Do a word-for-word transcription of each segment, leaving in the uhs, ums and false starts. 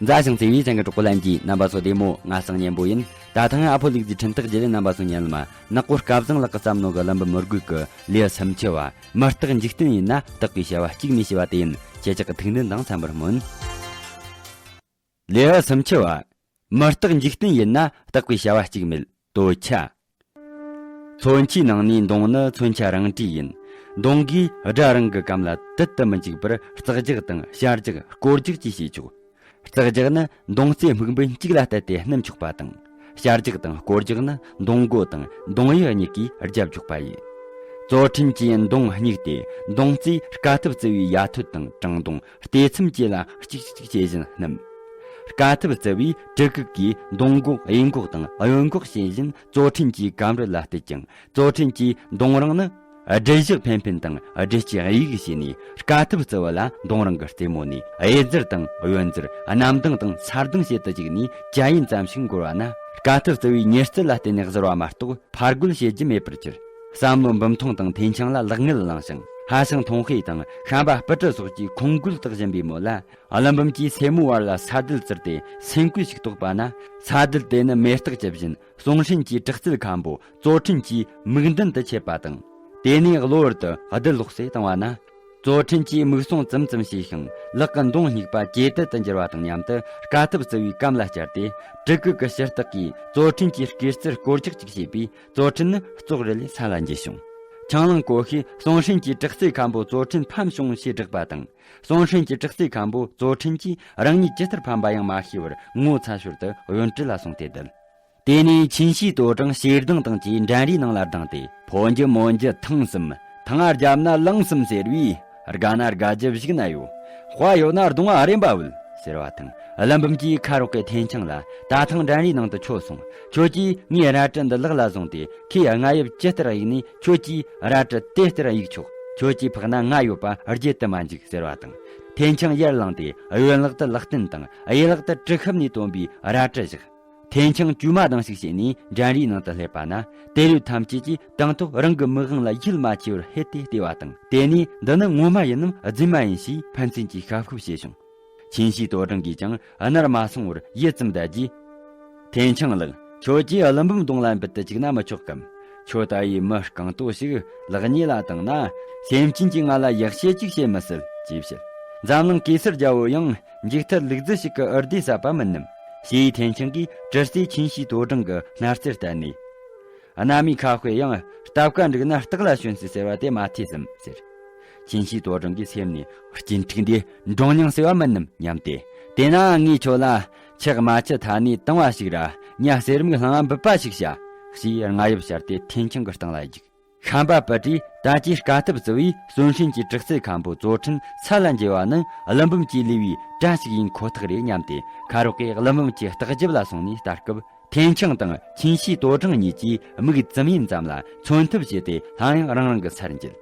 མཛའ་ཞིང་བརྩེ་བའི་ཚན་གྱི་གྲོགས་པོ་ལྷན་རྒྱས། རྣམ་པ་ཚོ་བདེ་མོ། ང་སང་གཉན་པོ་ཡིན། ད་ཐེངས་ཨ་ཕོ་ལུག་རྫིའི་འཕྲིན་ཐག་བརྒྱུད་ལས་རྣམ་པ་ཚོ་ཉན་ལ་མ། ནག་པོ་སྐལ་བཟང་ལགས་ཀྱིས་བརྩམས་ནོ་གི་ཀླུ་འབུམ་མི་རྒོད་ཀྱི་ལེའུ་སུམ་ཅུ་བ། མི་རྟག་འཇིག་རྟེན་ཡིན་ན་རྟག་པའི་བྱ་བ་གཅིག་མེད་ཞེས་པ་དེ་ཡིན། ཁྱེད་ཅག་གི་ཐུགས་འདུན་དང་འཚམ་པར་སྨོན། ལེའུ་སུམ་ཅུ་བ། མི་རྟག་འཇིག་རྟེན་ཡིན་ན་རྟག་པའི་བྱ་བ་གཅིག་མེད། དོ་ཆ། མཚོན་ཆའི་ནང་ནས་མདུང་ནི་མཚོན་ཆ་རང་གྲས་ཡིན། མདུང་གིས་དགྲ་རང་གི་གམ་ལ་དུད་དུ་མི་འཇུག་པར་ལྕགས་རྒྱག་དང་བྱ་རྒྱག་རྐོ་རྒྱག་བཅས་བྱེད་ཆོག། ལྕགས་རྒྱག་ནི་མདུང་རྩེ་སྨུག་འབུད་གཅིག་ལ་གཏད་དེ་བསྣུན་ཆོག་པ་དང་། བྱ་རྒྱག་དང་རྐོ་རྒྱག་ནི་མདུང་མགོ་དང་མདུང་གཡུ་གཉིས་ཀྱིས་རྒྱབ་འཇོག་པ་ཡིན། གཙོ་འཕྲིན་གྱིས་མདུང་བསྙེགས་ཏེ་མདུང་རྩེས་དཀའ་ཐུབ་བརྩི་བའི་ཡ་ཐོད་དང་བྲང་མདུང་། ལྟེ་ཚོམ་བཅས་ལ་གཅིག་གཅིག་བྱེད་བཞིན་བསྣུན། དཀའ་ཐུབ་བརྩི་བས་གྲི་གུག་གིས་མདུང་མགོ་གཡས་འགོག་དང་གཡོན་འགོག་བྱེད་བཞིན། གཙོ་འཕྲིན་གྱིས་གམ་རུ་ལ་གཏད་ཅིང་། གཙོ་འཕྲིན་གྱིས་མདུང་རང་ནི་སྦྲུལ་ཞགས་འཕེན་འཕེན་དང་སྦྲུལ་གྱི་གཡུག་གཡུག་བྱས་ནས། དཀའ་ཐུབ་བརྩི་བ་ལ་མདུང་རང་གི་རྩེ་མོ་ནས་གཡས་འཛུལ་དང་གཡོན་འཛུལ། གནམ་ལྡིང་དང་ས་ལྡིང་བྱེད་དུ་བཅུག་ནས་གྱ་ཡན་ཙམ་ཞིག་འགོར་བ་ན། དཀའ་ཐུབ་བརྩི་བའི་ཉེར་སྤྱོད་ལ་བརྟེན་ནས་གཟིར་བ་མ་གཏོགས་ཕར་རྒོལ་བྱེད་རྒྱུ་མེད་པར་གྱུར། བསམ་བློ་འབུམ་ཐོང་དང་ཐེན་ཆང་ལ་ལག་ངར་བླངས་ཤིང་། ཧ་ཤང་ཐོང་ཧེ་དང་ཤམ་པ་སྤུ་གྲི་སོགས་ཀྱིས་ཁོང་རྒོལ་བཏགས་བཞིན་པའི་མོད་ལ། ཀླུ་འབུམ་གྱིས་སེན་མོའི་བར་ལ་ས་རྡུལ་བཙིར་ཏེ་སེན་གོས་ཤིག་གཏོགས་པ་ན། ས་རྡུལ་དེ་ནི་མེ་སྟག་ཇི་བཞིན་སུང་ཧྲིན་གྱི་དྲག་རྩལ་མཁན་པོ་གཙོ་འཕྲིན་གྱི་མིག་མདུན་དུ་ཆད་པ་དང་། དེ་ནས་གློ་བུར་དུ་རྡུལ་སློག་སེ་བཏང་བ་ན། གཙོ་འཕྲིན་གྱིས་མིག་ཟུང་ཙམ་ཙམ་ཕྱེས་ཤིང་། ལག་གི་མདུང་བསྙེགས་པ་ཇེ་དལ་དུ་འགྱུར་བ་དང་མཉམ་དུ། དཀའ་ཐུབ་བརྩི་བའི་གམ་ལ་བཅར་ཏེ། གྲི་གུག་གི་ཕྱི་ལྟག་གིས་གཙོ་འཕྲིན་གྱི་སྐེ་རྩེར་སྐོར་རྒྱག་ཅིག་བྱས་པས། གཙོ་འཕྲིན་ནི་ཙོག་རི་ལས་ས་ལ་འགྱེལ་བྱུང་། ཆང་ལང་ཀོ་ཤིས་སུང་ཧྲིན་གྱི་དྲག་རྩལ་མཁན་པོ་གཙོ་འཕྲིན་ཕམ་བྱུང་ཞེས་བསྒྲགས་པ་དང་། སུང་ཧྲིན་གྱི་དྲག་རྩལ་མཁན་པོ་གཙོ་འཕྲིན་གྱིས་རང་ཉིད་ཇི་ལྟར་ཕམ་པ་ཡང་མ་ཤེས་པར་ངོ་ཚ་ཤོར་དུ་གཡོན་གྲལ་ལ་སོང་སྟེ་བསྡད། དེ་ནས་ཆིན་ཤིས་ཏོ་ཀྲང་ཞེ་སྡང་དང་བཅས་འགྲན་རའི་ནང་ལ་ལྡང་སྟེ། ཕོ་འཇི་མོ་འཇི་ཐང་གསུམ། ཐང་ང་རྒྱབ་ན་ལང་གསུམ་ཟེར་བས། དགའ་ན་དགའ་རྒྱུ་བཞུགས་ན་ཡོད། དཔའ་ཡོད་ན་གདོང་ང་རེམ་པ་བུད་ཟེར་བ་དང་། ཀླུ་འབུམ་གྱིས་ཁ་རོག་གི་ཐེན་ཆང་ལ། ད་ཐེངས་འགྲན་རའི་ནང་དུ་ཁྱོད་སོང་། ཁྱོད་ཀྱིས་ངའི་རལ་གྲི་འདི་ལག་ལ་བཟུང་སྟེ། ཁོས་རྔ་ཡབ་ཇི་ལྟར་གཡུག་ནས་ཁྱོད་ཀྱིས་རལ་གྲི་དེ་ལྟར་གཡུག་ཆོག། ཁྱོད་ཀྱིས་འཕགས་ན་ང་ཡོད་པ་བརྗེད་དུ་མ་འཇུག་ཟེར་བ་དང་། ཐེན་ཆང་ཡར་བླངས་ཏེ་གཡོན་ལག་ཏུ་ལག་རྟེན་དང་གཡས་ལག་ཏུ་གྲི་ཤུབས་ནས་བཏོན་པའི་རལ་གྲི་བཞག། ཐེན་ཆང་དཀྱུས་མ་བཏང་ཞིག་བྱས་ནས་འགྲན་རའི་ནང་དུ་སླེབས་པ་ན། དེ་རུ་ཐམས་ཅད་ཀྱིས་དང་ཐོག་རང་གི་མིག་དབང་ལ་ཡིད་མ་ཆེས་པར་ཧད་དེ་བལྟས་པ་དང་། དེ་ནས་འདི་ནི་ངོ་མ་ཡིན་ནམ་རྫུན་མ་ཡིན་ཞེས་ཕན་ཚུན་གྱིས་ཤབ་ཤུབ་བྱས་བྱུང་། ཆིན་ཤིས་ཏོ་ཀྲང་གིས་ཀྱང་ནར་མ་སོང་བར་ཡིད་ཙམ་བདལ་རྗེས། ཐེན་ཆང་ལགས། ཁྱོད་ཀྱིས་ཀླུ་འབུམ་གདོང་ལ་འབུད་དུ་བཅུག་ན་མི་ཆོག་གམ། ཁྱོད་ལྟ་བུའི་མི་རྐང་སྟོ་ཞིག་ལག་ཉེས་ལ་བཏང་ན། སེམས་ཅན་གྱིས་ང་ལ་ཡག་བཤད་ཅིག་བྱེད་མི་སྲིད་ཅེས་བཤད། འཛམ་གླིང་གེ་སར་རྒྱལ་པོ་ཡང་འཇིག་ཐལ་ལུག་རྫི་ཞིག་གི་འུར་སྡེ་ཟ་བ་མིན་ནམ། ཞེས་ཐེན་ཆང་གིས་གྲི་རྩེས་ཆིན་ཤིས་ཏོ་ཀྲང་གི་སྣ་རྩེར་གཏད་ནས། གནའ་མིའི་ཁ་དཔེ་ཡང་། རྟ་བཀའ་འགྲིག་ན་སྟག་ལ་ཞོན་སྲིད་ཟེར་བ་དེ་མ་ཐོས་སམ་ཟེར། ཆིན་ཤིས་ཏོ་ཀྲང་གི་སེམས་ནས། སྐྱིན་ཕྲུག་འདི་འབྲོང་རྙིང་ཟེར་བ་མིན་ནམ་སྙམ་སྟེ། དེས་ན་ངས་ཁྱོད་ལ། ཆག་མ་ཆུ་ཐ་ནས་དང་བ་ཞིག་ར། ཉ་གསེར་མིག་ལྷང་ང་འབུད་པ་ཞིག་བྱ། ཞེས་རྔ་ཡབ་ཕྱར་ཏེ་ཐེན་ཆང་གི་སྟེང་ལ་རྒྱུག། ཤམ་པ་པུ་ཏྲས་ད་ཅི་དཀའ་ཐུབ་བརྩི་བས་སུང་ཧྲིན་གྱི་དྲག་རྩལ་མཁན་པོ་གཙོ་འཕྲིན་ས་ལ་འགྱེལ་བ་ནི་ཀླུ་འབུམ་གྱི་ལུས་པའི་དགྲ་ཞིག་ཡིན་ཁོ་ཐག་རེད་སྙམ་སྟེ། ཁ་རོག་གིས་ཀླུ་འབུམ་གྱི་ལྟག་རྒྱབ་ལ་སོང་ནས་ལྟ་སྐབས། ཐེན་ཆང་དང་ཆིན་ཤིས་ཏོ་ཀྲང་གཉིས་ཀྱིས་མིག་ཙམ་ཡིན་ཙམ་ལ་མཚོན་ཐབས་བྱས་ཏེ། སླར་ཡང་རང་རང་གི་སར་འགྱེལ།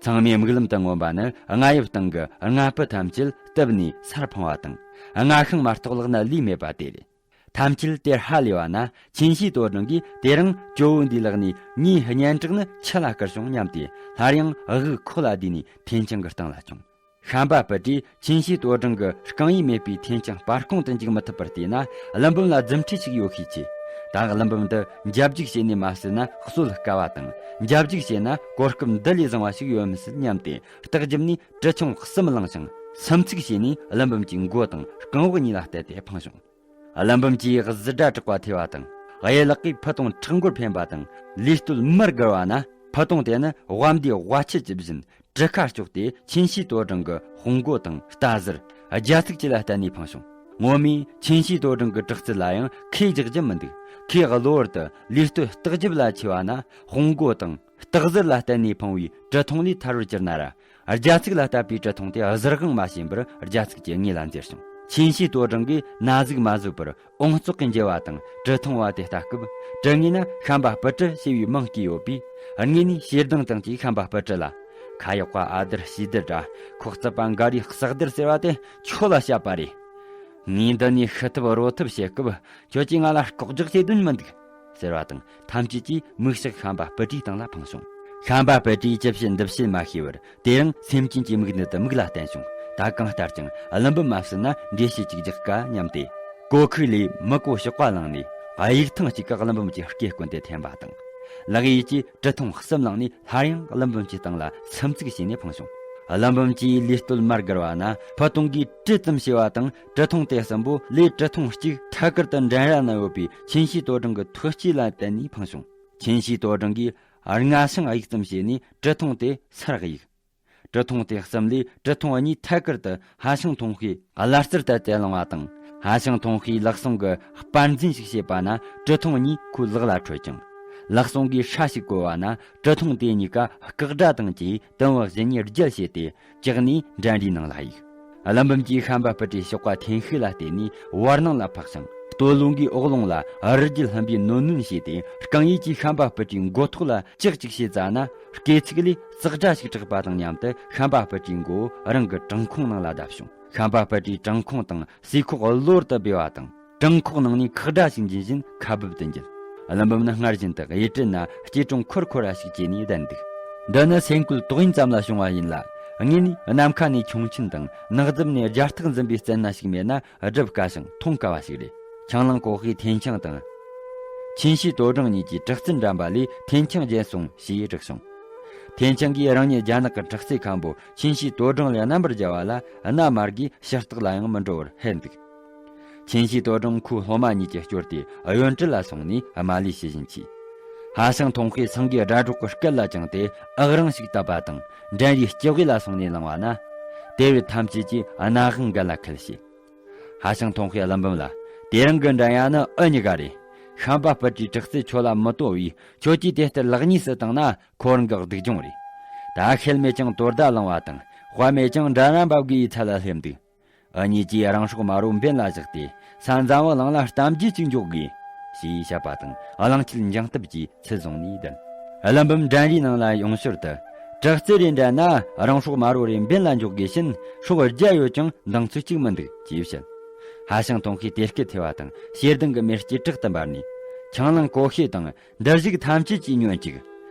ཚང་མས་མིག་ལམ་དུ་མངོན་པ་ནི་རྔ་ཡབ་སྟེང་གི་རྔ་སྤུ་ཐམས་ཅད་གཏུབ་ནས་སར་འཕངས་པ་དང་། རྔ་ཤིང་མ་གཏོགས་ལག་ན་ལུས་མེད་པ་དེ་རེད། ཐམས་ཅད་དེར་ཧ་ལས་པ་ན། ཆིན་ཤིས་ཏོ་ཀྲང་གིས་དེ་རིང་ཇོ་བོ་འདིའི་ལག་ནས་ངའི་སྙན་གྲགས་ནི་ཆུ་ལ་བསྐུར་བྱུང་སྙམ་སྟེ། སླར་ཡང་དབུགས་ཁོག་ལ་བསྡུས་ནས་ཐེན་ཆང་གི་སྟེང་ལ་མཆོངས། ཤམ་པ་པུ་ཏྲས་ཆིན་ཤིས་ཏོ་ཀྲང་གི་རྐང་ཡིན་མེད་པའི་ཐེན་ཆང་སྤར་ཁུང་དུ་འཇུག་མི་ཐུབ་པར་བལྟས་ན། ཀླུ་འབུམ་ལ་རྫུ་འཕྲུལ་ཞིག་ཡོད་ཤས་ཆེ། ད་ཀླུ་འབུམ་འདི་འཇབ་རྒྱུག་བྱས་ནས་མ་བསད་ན་གསོད་དཀའ་བ་དང་། འཇབ་རྒྱུག་བྱས་ན་གོ་སྐབས་འདི་ལས་བཟང་བ་ཞིག་ཡོད་མི་སྲིད་སྙམ་སྟེ། ལྟག་རྒྱབ་ནས་གྲི་ཆུང་གསུམ་བླངས་ཤིང་། སུམ་ཚིགས་བྱས་ནས་ཀླུ་འབུམ་གྱི་མགོ་དང་རྐང་འོག་གཉིས་ལ་གཏད་དེ་འཕངས་བྱུང་། ཀླུ་འབུམ་གྱིས་གཟི་སྒྲ་གྲག་པ་ཐོས་པ་དང་། གཡས་ལག་གིས་ཕུ་དུང་ཁྲག་མགོར་འཕེན་པ་དང་། ལུས་སྟོད་མར་བསྒུར་བ་ན། ཕུ་དུང་དེ་ནི་དབའ་མདའི་དབའ་ཆུ་ཇི་བཞིན་གྲུ་ཁ་གཅོག་སྟེ། ཆིན་ཤིས་ཏོ་ཀྲང་གི་དཔུང་མགོ་དང་རྟ་ཟུར། རྒྱ་ཚིགས་བཅས་ལ་གཏད་ནས་འཕངས་བྱུང་། ངོ་མས་ཆིན་ཤིས་ཏོ་ཀྲང་གི་དྲག་རྩལ་ལ་ཡང་ཁས་རྒྱག་རྒྱུ་མི་འདུག། ཁོས་གློ་བུར་དུ་ལུས་སྟོད་ལྟག་རྒྱབ་ལ་འཁྱེར་བ་ན། དཔུང་མགོ་དང་རྟ་ཟུར་ལ་གཏད་ནས་འཕངས་པའི་གྲི་མཐོང་ལས་ཐར་བར་གྱུར་ན་ར། རྒྱ་ཚིགས་ལ་གཏད་པའི་གྲི་མཐོང་དེ་གཟིར་དབང་མ་བྱིན་པར་རྒྱ་ཚིགས་ཀྱི་ངོས་ལ་འཛེར་བྱུང་། ཆིན་ཤིས་ཏོ་ཀྲང་གིས་ན་ཟུག་མ་བཟོད་པར་དབུ་བཙོག་གིས་འགྱེལ་བ་དང་། གྲི་མཐོང་བ་དེ་ལྟ་སྐབས། གྲི་ངོས་ན་ཤམ་པ་པུ་ཏྲ་ཞེས་པའི་མིང་བརྐོས་ཡོད་པས། དངོས་ནས་ཞེ་སྡང་དང་བཅས་ཤམ་པ་པུ་ཏྲ་ལ། ཁ་ཡག་པ་ཨ་དར་ཞེ་དར་ར། ཁོག་རྩུབ་པ་འགའ་རེ་ཟག་དར་ཟེར་བ་དེ་ཁྱོད་ལ་བཤད་པ་རེད། ངས་འདི་ནས་ཤི་ཐབས་རོ་ཐབས་བྱེད་སྐབས། ཁྱོད་ཀྱིས་ང་ལ་ལྐོག་རྒྱག་བྱེད་དོན་མི་འདུག་ཟེར་བ་དང་། ཐམས་ཅད་ཀྱིས་མིག་ཤག་ཤམ་པ་པུ་ཏྲའི་སྟེང་ལ་འཕངས་བྱུང་། ཤམ་པ་པུ་ཏྲས་ཅི་བྱེད་འདི་བྱེད་མ་ཤེས་པར། དེ་རིང་སེམས་ཅན་གྱི་མིག་ནི་དུ་མིག་ལ་བསྟན་བྱུང་ ད་གང་ལྟར་ཀྱང་ཀླུ་འབུམ་མ་བསད་ན་འགྲེལ་བཤད་ཅིག་རྒྱག་དཀའ་སྙམ་སྟེ། གོ་ཁུག་ལས་མི་གོ་ཞོགས་པ་བླངས་ནས་དབྱུག་ཐང་གཅིག་གིས་ཀླུ་འབུམ་གྱི་སྐེ་བསྐོན་ཏེ་འཐེན་པ་དང་། ལག་གཡས་ཀྱིས་གྲི་མཐོང་གསུམ་བླངས་ནས་སླར་ཡང་ཀླུ་འབུམ་གྱི་སྟེང་ལ་སུམ་བརྩེགས་བྱས་ནས་འཕངས་བྱུང་། ཀླུ་འབུམ་གྱིས་ལུས་རྟོལ་མ་བསྒུར་བ་ན་ཕུ་ཐུང་གིས་གྲི་ཙམ་བྱས་པ་དང་། གྲི་མཐོང་དེ་གསུམ་པོ་ལས་གྲི་མཐོང་གཅིག་ཐད་ཀར་དུ་འགྲན་ར་ན་ཡོད་པའི་ཆིན་ཤིས་དོ་སྦྲང་གི་ཐོད་སྐྱེས་ལ་བརྟེན་ནས་འཕངས་བྱུང་། ཆིན་ཤིས་དོ་སྦྲང་གིས་རྔ་ཤང་གཡུག་ཙམ་བྱས་ནས་གྲི་མཐོང་དེ་སར་གཡུགས། གྲི་མཐོང་དེ་གསུམ་ལས་གྲི་མཐོང་གཉིས་ཐད་ཀར་དུ་ཧ་ཤང་ཐོང་ཤེས་བླ་རྩལ་ལྟར་དུ་བླངས་པ་དང་། ཧ་ཤང་ཐོང་ཤེས་ལག་ཟུང་གི་སྤར་འཛིན་ཞིག་བྱས་པ་ན་གྲི་མཐོང་གཉིས་ཁོའི་ལག་ལ་འཕྲོད་ཅིང་། ལག་ཟུང་གིས་ཧྲ་ཞིག་བཀོལ་བ་ན་གྲི་མཐོང་དེ་གཉིས་ཀ་སྐག་སྒྲ་དང་བཅས་དུམ་བུ་བཞི་ནས་བརྒྱད་བྱས་ཏེ་བཅག་ནས་འགྲན་རའི་ནང་ལ་གཡུགས། ཀླུ་འབུམ་གྱིས་ཤམ་པ་སྤུ་གྲིའི་ཞོགས་པ་འཐེན་ཤུགས་ལ་བརྟེན་ནས་བར་སྣང་ལ་འཕགས་ཤིང་། སྟོད་ལུང་གི་འོག་ལོང་ལ་རི་རྒྱུད་ལྷུན་པོའི་ནོན་ནོན་བྱས་ཏེ། རྐང་གཡས་ཀྱིས་ཤམ་པ་སྤུ་གྲིའི་མགོ་ཐོག་ལ་ལྕག་ཅིག་བྱས་ཙ་ན། སྐེ་ཚིགས་ལས་ཙག་སྒྲ་ཞིག་གྲགས་པ་དང་མཉམ་དུ་ཤམ་པ་སྤུ་གྲིའི་མགོ་བོ་རང་གི་བྲང་ཁོག་ནང་ལ་བརྡབས་བྱུང་། ཤམ་པ་སྤུ་གྲིའི་བྲང་ཁོག་དང་ཟས་ཁོག་གློ་བུར་དུ་སྦས་པ་དང་། བྲང་ཁོག་ནང་ནས་ཁག་སྒྲ་ཞིག་འབྱིན་བཞིན་ཁ་སྦུབ་ཏུ་འགྱེལ། ཀླུ་འབུམ་ནི་སྔར་བཞིན་དུ་གཡུལ་དྲན་ན་སྐྱིལ་ཀྲུང་འཁོར་འཁོར་ར་ཞིག་བྱས་ནས་བསྡད་འདུག། འདི་ནི་སེམས་ཁུལ་དོགས་ཡིན་ཙམ་ལ་བྱུང་བ་ཡིན་ལ། དངོས་ནས་ནམ་མཁའ་ནས་ཁྱུང་ཆེན་དང་ནགས་འཛིབ་ནས་རྒྱ་སྟག་འཛིན་པའི་སྐྲན་སྣ་ཞིག་མེད་ན་སྒྲུབ་དཀའ་ཞིང་མཐོང་དཀའ་བ་ཞིག་རེད། ཆང་ལང་ཀོ་ཤེས་ཐེན་ཆང་དང་། ཆིན་ཤིས་དོ་སྦྲང་གཉིས་ཀྱིས་དྲག་རྩལ་འགྲན་པ་ལས་ཐེན་ཆང་རྒྱལ་སོང་ཞེས་བསྒྲགས་བྱུང་། ཐེན་ཆང་གིས་རང་ཉིད་རྒྱ་ནག་གི་དྲག་རྩལ་མཁན་པོ་ཆིན་ཤིས་དོ་སྦྲང་ལས་རྣམ་པར་རྒྱལ་བ་ལ་གནའ་མ་གིས་ཕྱི་རྟགས་ལ་ཡང་མི་འགྲོ་བར་ཧད་འདུག། ཆིན་ཤིས་དོ་སྦྲང་ཁོའི་སློབ་མ་གཉིས་ཀྱིས་བསྐྱོར་ཏེ་གཡོན་གྲལ་ལ་སོང་ནས་དམའ་ལས་བྱེད་བཞིན་མཆིས། ཧ་ཤང་ཐོང་ཤེས་སེང་གེའི་སྒྲ་སྒྲོག་གི་སྐད་ལ་བཅངས་ཏེ་ཨག་རིང་ཞིག་བཏབ་པ་དང་། འགྲན་རའི་སྤྱི་དབུས་ལ་སོང་ནས་ལངས་པ་ན། དེ་བས་ཐམས་ཅད་ཀྱིས་སྣ་དབང་འགའ་ལ་ཁུལ་བྱས། ཧ་ཤང་ཐོང་ཤེས་ཀླུ་འབུམ་ལ། དེ་རིང་གི་འགྲན་ཡ་ནི་འུ་གཉིས་ཀ་རེད། ཤམ་པ་སྤུ་གྲིའི་དྲག་རྩལ་ཁྱོད་ལ་མི་དོ་བས། ཁྱོད་ཀྱིས་དེ་ལྟར་ལག་གཉིས་སུ་བཏང་ན་ཁོ་རང་གི་སྡུག་སྦྱོང་རེད། ད་ཤེལ་མེད་ཀྱང་དོ་ཟླ་ལང་བ་དང་། དཔའ་མེད་ཀྱང་འདྲ་ར་འབབ་དགོས་ཡི་ཚད་ལ་སླེབས་འདུག། འུ་གཉིས་ཀྱིས་རང་སྲོག་དམར་བོ་འབེན་ལ་བཞག་སྟེ། ས་འཛམ་བུ་གླིང་ལ་གཏམ་རྒྱུད་ཅིག་འཇོག་དགོས། ཞེས་བཤད་པ་དང་གླང་ཆེན་འགྱིང་སྟབས་ཀྱིས་ཚུར་བཟུང་ནས་བསྡད། ཀླུ་འབུམ་འགྲན་རའི་ནང་ལ་ཡོང་ཞོར་དུ། དྲག་རྩལ་རེ་འགྲན་ན་རང་སྲོག་དམར་བོ་རེ་འབེན་ལ་འཇོག་དགོས་ཕྱིན། སྲོག་བརྒྱ་ཡོད་ཀྱང་འདང་ཚུལ་གཅིག་མི་འདུག་ཅེས་བཤད། ཧ་ཤང་ཐོང་ཤེས་དེ་སྐད་ཐོས་པ་དང་ཞེ་སྡང་གི་མེ་ལྕེ་དྲག་ཏུ་འབར་ནས། ཆང་ལང་ཀོ་ཤེས་དང་འདིར་བཞུགས་ཐམས་ཅད་ཀྱིས་ཉོན་ཅིག།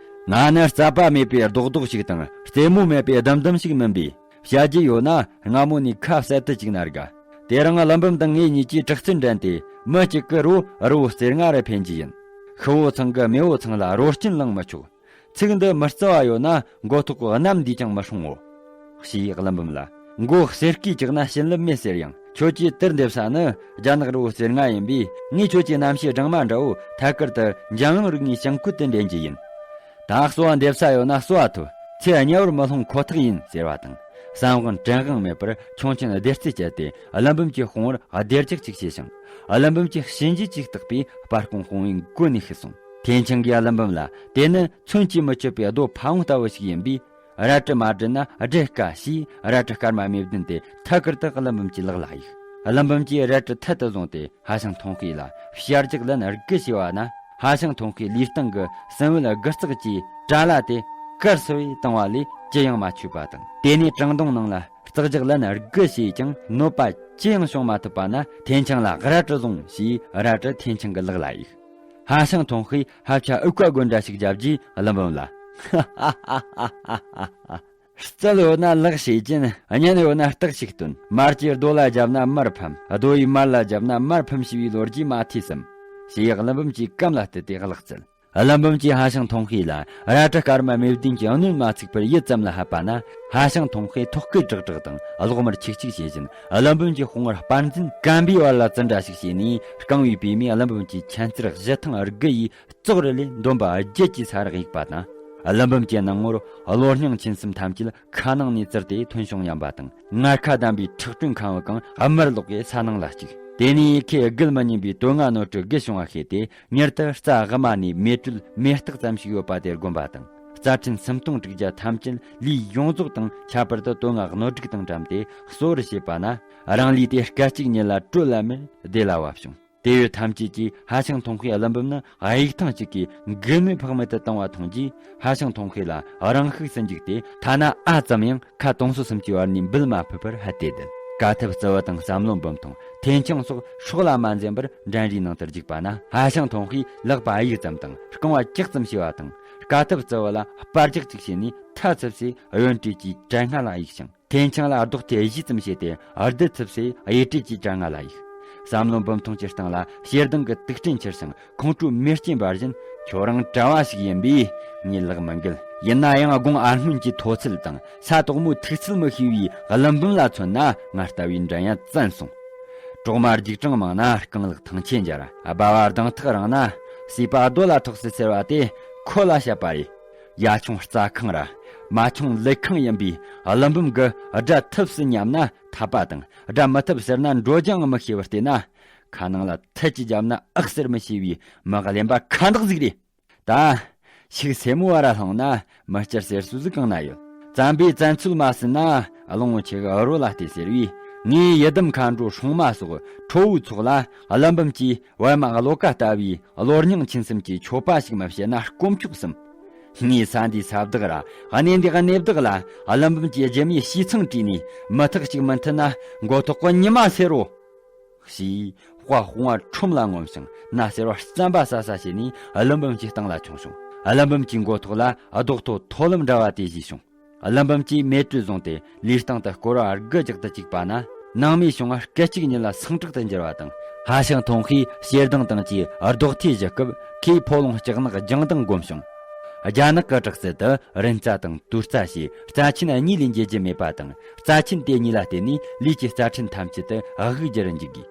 ང་ནི་རྩ་པ་མེད་པའི་རྡོག་རྡོག་ཞིག་དང་རྩེ་མོ་མེད་པའི་ལྡུམ་ལྡུམ་ཞིག་མིན་པས། བཤད་རྒྱུ་ཡོད་ན་སྔ་མོ་ནས་ཁ་གསལ་དུ་བཅུག་ན་དགའ། དེ་རིང་ཀླུ་འབུམ་དང་ངེད་གཉིས་ཀྱིས་དྲག་རྩལ་འགྲན་ཏེ། མི་གཅིག་གི་རོ་རི་བོ་རྩེ་ལྔ་རུ་འཕེན་རྒྱུ་ཡིན། ཤི་བོ་ཚང་གི་མེས་པོ་ཚང་ལ་རོ་སྐྱིན་བླངས་མི་ཆོག། ཚིག་འདི་མི་རྩ་བ་ཡོད་ན་མགོ་ཐོག་གི་གནམ་འདིས་ཀྱང་མི་སྲུང་ངོ་། ཞེས་ཀླུ་འབུམ་ལ། མགོ་གསེར་སྐས་བཅག་ན་བྱིན་རླབས་མེད་ཟེར་ཡང་། ཁྱོད་ཀྱིས་དེར་འདེབས་ས་ནི་རྒྱ་ནག་རི་བོ་རྩེ་ལྔ་ཡིན་པས། ངས་ཁྱོད་ཀྱི་རྣམ་ཤེས་སྦྲང་མ་འདྲ་བོ་ཐད་ཀར་དུ་འཇམ་དབྱངས་རིགས་ལྔའི་བྱིང་རྐུད་དུ་འདྲེན་རྒྱུ་ཡིན། ད་གསོལ་བ་འདེབས་ས་ཡོད་ན་གསོལ་བ་ཐོབ། ཚེ་དམྱལ་བར་མི་ལྷུང་ཁོ་ཐག་ཡིན་ཟེར་བ་དང་། བསམ་དབང་དྲན་དབང་མེད་པར་ཁྱུང་ཆེན་བདེ་རྩེ་བསྐྱལ་ཏེ། ཀླུ་འབུམ་གྱི་དཔུང་བར་བདེ་རྒྱག་ཅིག་བྱས་ཤིང་། ཀླུ་འབུམ་གྱི་གཤིན་རྗེ་གཅིག་བརྟག་པས་སྤར་ཁུང་དཔུང་བའི་མགོ་ནས་ཤི་སོང་། ཐེན་ཆང་གིས་ཀླུ་འབུམ་ལ། དེ་ནི་མཚོན་གྱིས་མི་ཆོད་པའི་རྡོ་ཕ་བོང་ལྟ་བུ་ཞིག་ཡིན་པས། རལ་གྲི་མ་བསྒྲིལ་ན་བསྒྲལ་དཀའ་ཞེས། རལ་གྲི་སྐར་མ་མེ་བདུན་དེ་ཐད་ཀར་དུ་ཀླུ་འབུམ་གྱི་ལག་ལ་གཡུགས། ཀླུ་འབུམ་གྱིས་རལ་གྲི་ཐད་དུ་བཟུང་སྟེ། ཧ་ཤང་ཐོང་ཤེས་ལ་བྱ་རྒྱག་ལན་དགུ་བྱས་པ་ན། ཧ་ཤང་ཐོང་ཤེས་ལུས་སྟེང་གི་སྲིན་བལ་དགུ་རྩག་གི་དྲ་ལ་དེ་དཀར་སེར་བས་བཏང་བ་ལས་ཅི་ཡང་མ་ཆོད་པ་དང་། དེ་ནས་བྲང་གདོང་ནང་ལ་རྩག་རྒྱག་ལན་དགུ་བྱས་ཀྱང་གནོད་པ་ཅི་ཡང་བྱུང་མ་ཐུབ་པ་ན། ཐེན་ཆང་ལ་རལ་གྲི་བཟུང་ཞེས་རལ་གྲི་ཐེན་ཆང་གི་ལག་ལ་གཡུགས། ཧ་ཤང་ཐོང་ཤེས་ཧབ་ཆ་ཨུ་ཀ་དགོད་འདྲ་ཞིག་བརྒྱབ་རྗེས་ཀླུ་འབུམ་ལ། རྩལ་ཡོད་ན་ལག་ཤེས་ཅན། གཉེན་ཡོད་ན་རྟགས་ཤིག་སྟོན། མར་གྱི་རྡོ་ལ་བརྒྱབ་ན་མར་ཕམ། རྡོ་ཡིས་མར་ལ་བརྒྱབ་ན་མར་ཕམ་ཞེས་པའི་ལོ་རྒྱུས་མ་ཐོས་སམ། ཞེས་ཀླུ་འབུམ་གྱིས་གམ་ལ་བཏུད་དེ་གླགས་བཙལ། ཀླུ་འབུམ་གྱིས་ཧ་ཤང་ཐོང་ཤེས་ལ་རལ་གྲི་སྐར་མ་མེ་བདུན་གྱི་གནོན་མ་ཚུགས་པར་ཡིད་ཙམ་ལ་ཕབ་པ་ན། ཧ་ཤང་ཐོང་ཤེས་ཐོག་སྐད་དྲག་དྲག་དང་གློག་དམར་ཆིག་ཆིག་བྱེད་བཞིན། ཀླུ་འབུམ་གྱི་དཔུང་བར་སྤར་འཛིན་སྐམ་པའི་བར་ལ་བཙུན་འདྲ་ཞིག་བྱས་ནས། རྐང་བའི་པུས་མོས་ཀླུ་འབུམ་གྱི་མཆན་རྩེར་གཞུ་ཐེངས་དགུ་ཡིས། ཙོག་རི་ལས་འདོམ་པ་བརྒྱད་ཀྱི་ས་རག་གཡུགས་པ་དང་། ཀླུ་འབུམ་གྱི་སྣང་ངོར་གློ་སྙིང་མཆིན་གསུམ་ཐམས་ཅད་ཁ་ནང་ནས་བཙིར་ཏེ་ཐོན་བྱུང་སྙམ་པ་དང་། ངར་ཁ་བསྡམས་པའི་ཁྲག་དྲོན་ཁང་བུ་གང་དམར་ལོག་གིས་ས་ནང་ལ་བཅུག། དེ་ནས་ཡི་གེ་བརྒྱུད་མི་ཉན་པའི་དོན་ལྔ་སྣོད་དྲུག་བརྒྱུད་བྱུང་བ་ཤེས་ཏེ། མྱུར་དུ་རྩྭ་དབུ་མ་ནས་མེ་དྲོད་མེ་སྟག་ཙམ་ཞིག་ཡོད་པ་དེར་བསྒོམ་པ་དང་། རྩ་ཕྲན་སུམ་སྟོང་དྲུག་བརྒྱ་ཐམས་ཅད་ལུས་ཡོངས་རྫོགས་དང་། ཁྱད་པར་དུ་དོན་ལྔ་སྣོད་དྲུག་དང་འགྲམ་དེ་གསོ་བར་བྱེད་པ་ན། རང་ལུས་དེ་སྐད་ཅིག་ཉིད་ལ་དྲོད་ལ་མེར་བདེ་ལ་བབས་བྱུང་། དེ་ཡོད་ཐམས་ཅད་ཀྱིས་ཧ་ཤང་ཐོང་ཤེས་ཀླུ་འབུམ་ནི་གཡུག་ཐེངས་གཅིག་གིས་མགུལ་མེད་ཕག་མེད་དུ་བཏང་བ་མཐོང་རྗེས། ཧ་ཤང་ཐོང་ཤེས་ལ་རང་ཤུགས་སུ་འཇུག་སྟེ། ཐ་ན་ཨ་ཙམ་ཡང་ཁ་དུང་སོ་གསུམ་གྱི་བར་ནས་འབུད་མ་ཕོད་པར་ཧད་དེ་བསྡད། དཀའ་ཐུབ་རྩི་བ་དང་བསམ་བློ་འབུམ་ཐོང་། ཐེན་ཆང་སོགས་སྲོག་ལ་མ་འཛེམ་པར་འགྲན་རའི་ནང་དུ་འཇུག་པ་ན། ཧ་ཤང་ཐོང་ཤེས་ལག་པ་གཡུག་ཙམ་དང་རྐང་བ་ཀྱག་ཙམ་བྱས་པ་དང་། དཀའ་ཐུབ་རྩི་བ་ལ་སྤར་རྒྱག་ཅིག་བྱས་ནས་ཐ་ཚབ་སའི་གཡོན་གྲལ་གྱི་གྲལ་སྔ་ལ་གཡུགས་ཤིང་། ཐེན་ཆང་ལ་རྡོག་ཐེ་བཞི་ཙམ་བྱས་ཏེ་བསྡུ་ཐུབ་སའི་གཡས་གྲལ་གྱི་གྲྭ་ང་ལ་གཡུགས། བསམ་བློ་འབུམ་ཐོང་གི་སྟེང་ལ་ཞེ་སྡང་གི་དུག་སྤྲིན་འཁྱིལ་ཞིང་ཁོང་ཁྲོའི་མེ་སྐྱེས་འབར་བཞིན། ཁྱོད་རང་གྲྭ་བ་ཞིག་ཡིན་པས་ངས་ལག་མི་འགུལ། ཡིན་ན་ཡང་དགོང་ཨ་སྔོན་གྱི་མཐོ་ཚད་དང་ས་དོག་མོའི་མཐུག་ཚད་མི་ཤེས་པའི་ཀླུ་འབུམ་ལ་མཚོན་ན་ང་ལྟ་བུའི་འགྲན་ཡ་བཙན་སོང་། གྲོག་མ་རྒྱུག་གྲང་མང་ན་རྐང་ལག་ཐང་ཆད་འབྱར། སྦ་བ་གདང་ཐག་རིང་ན་སྲིད་པ་རྡོ་ལ་ཐོགས་སྲིད་ཟེར་བ་དེ་ཁོ་ལ་བཤད་པ་རེད། ཡ་ཆུང་རྩྭ་ཁང་ར་མ་ཆུང་ལུད་ཁང་ཡིན་པའི་ཀླུ་འབུམ་གི་དགྲ་ཐུབ་སྲིད་སྙམ་ན་འཐད་པ་དང་། དགྲ་མི་ཐུབ་ཟེར་ན་འགྲོ་རྒྱུའང་མི་ཤེས་པར་བལྟས་ན། ཁ་ནང་ལ་ཐལ་གྱིས་བརྒྱབ་ན་ཨག་ཟེར་མི་ཤེས་པའི་མི་གླེན་པ་ཁ་འདོག་ཟིག་རེད། ད་ཤུགས་སེ་མོ་བ་ར་ལྷུང་ན་མི་སྐྱུར་ཟེར་སྲོལ་ཟིག་གང་ན་ཡོད། བཙན་པོས་བཙན་ཚུལ་མ་ཟིན་ན་གླང་པོ་ཆེ་གི་རོ་ལ་བལྟས་ཟེར་བས། ངས་ཡི་དམ་མཁའ་འགྲོ་སྲུང་མ་སོགས་ཁྲོ་བོའི་ཚོགས་ལ་ཀླུ་འབུམ་གྱིས་པད་མ་བློ་ཀ་ལྟ་བུའི་བློ་སྙིང་མཆིན་གསུམ་གྱི་མཆོད་པ་ཞིག་མ་བྱས་ན་དཀོན་མཆོག་གསུམ། ངའི་ས་འདིའི་ས་བདག་ར་གནས་འདིའི་གནས་བདག་ལ་ཀླུ་འབུམ་གྱི་རྒྱུ་མའི་ཞེ་ཚང་བྲིས་ནས་མི་ཐག་ཅིག་མི་མཐུན་ན་མགོ་ཐོག་གི་ཉི་མ་སེར་རོ། ཞེས་དཔའ་དཔུང་བ་ཁྲོམ་ལ་ངོམ་ཞིང་སྣ་སེར་བ་རྩམ་པ་ཟ་ཟ་བྱས་ནས་ཀླུ་འབུམ་གྱི་སྟེང་ལ་མཆོངས་བྱུང་། ཀླུ་འབུམ་གྱི་མགོ་ཐོག་ལ་རྡོག་ཐོ་མཐོ་ལམ་འདྲ་བ་དེ་བཞུས་བྱུང་། ཀླུ་འབུམ་གྱིས་མེ་དྲོད་བཟུང་སྟེ་ལུས་སྟེང་དུ་སྐོར་བ་དགུ་རྒྱག་ཏུ་བཅུག་པ་ན། ནང་མིའི་བྱུང་བ་སྐད་ཅིག་ཉིད་ལ་སིང་དྲག་ཏུ་འགྱུར་བ་དང་། ཧ་ཤང་ཐོང་ཤེས་ཞེ་སྡང་དང་བཅས་རྡོག་ཐེ་བཞི་སྐབས་ཁོས་ཕོ་ལོང་ལྕགས་ནག་ལྗང་མདངས་བསྒོམ་བྱུང་། རྒྱ་ནག་གི་དྲག་རྩལ་དུ་རིན་རྩ་དང་དུར་རྩ་ཞེས་རྩ་ཆེན་གཉིས་ལས་འགྱུར་རྒྱུ་མེད་པ་དང་། རྩ་ཆེན་དེ་གཉིས་ལ་བརྟེན་ནས་ལུས་ཀྱི་རྩ་ཕྲན་ཐམས་ཅད་དུ་དབུགས་འགྱུར་འཇུག་དགོས།